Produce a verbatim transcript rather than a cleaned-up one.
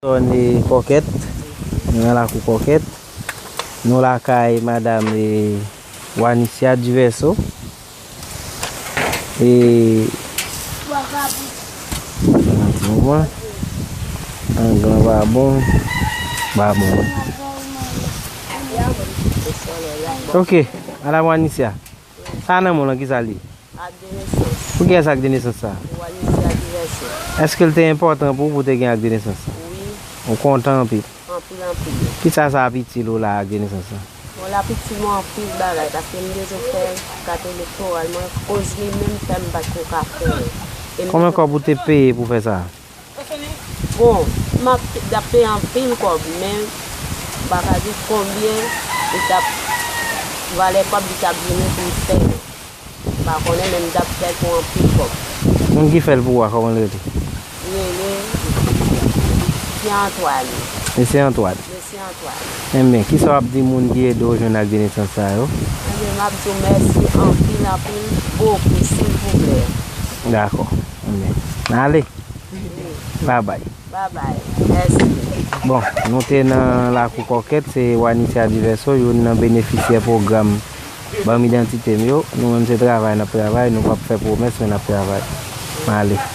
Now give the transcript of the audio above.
Zòn e Kòkèt. Nou nan lakou Kòkèt. Nou lakay madanm e Wanisia Diverso. E moman, angle an pa bon. Pa bon. Ok, madanm Wanisia. Sa nan men w lan, kisa l ye? Ak de nesans. Pou kiyès ak de nesans sa? Pou Wanisia Diverso. Èske l te enpòtan pou ou pou te gen ak de nesans sa? Wi. Ou kontan anpil? Anpil, anpil. Kisa sa ap itil ou la ak de nesans sa? Bon, l ap itil mwen anpil bagay, paske m bezwen fè kat elektoral mwen, koz li menm fè m pa t ko ka fè l. E m Konbyen kòb ou te peye pou fè sa? Bon, m ap, t ap peye anpil kòb, men m pa ka di konbyen li t ap, valè kòb li t ap vini pou m fè yo. M pa konnen, men m t ap fè l pou anpil kòb. Moun ki fè l pou ou a, kòman l rele? Li rele Mesye Antoine. Mesye Antoine. Mesye Antoine. Enben, kisa w ap di moun ki ede w jwenn ak de nesans sa yo? Enben, m ap di w mèsi anpil, anpil, bokou, silvouplè. Dakò. Enben, n ale. Babay. Babay. Mèsi. Bon, nou te nan lakou Kòkèt, se Wanisia Diverso, youn nan benefisyè pwogram Ban m Idantite m yo. Nou menm se travay n ap travay, nou p ap fè pwomès, men n ap travay. M ale.